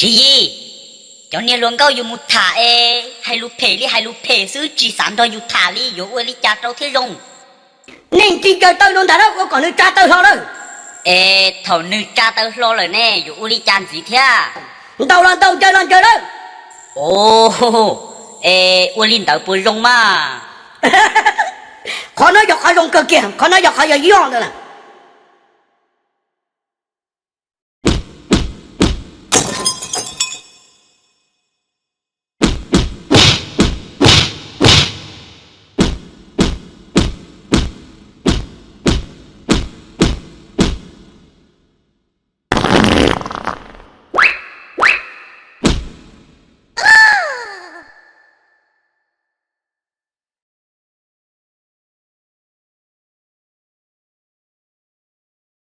Tsis Yis, cov niag hluas nkauj yus mus tham es hais lus phem li hais lus phem xwb, tsis xav nrog yus tham li, yuav ua li cas rau thiaj zoo? Nej tsis ncaws taw rau ntag na, ua kom nws tsa taw hlo lawm. Es thaum nws tsa taw hlo lawm ne yuav ua li cas ntxiv thiab? Ntaus los ntaus, ncaws los ncaws lawm. Ov, es ua li ntawd puas zoo mas? Qhov no yog qhov zoo kawg kiag, qhov no yog qhov yog yog ntawd.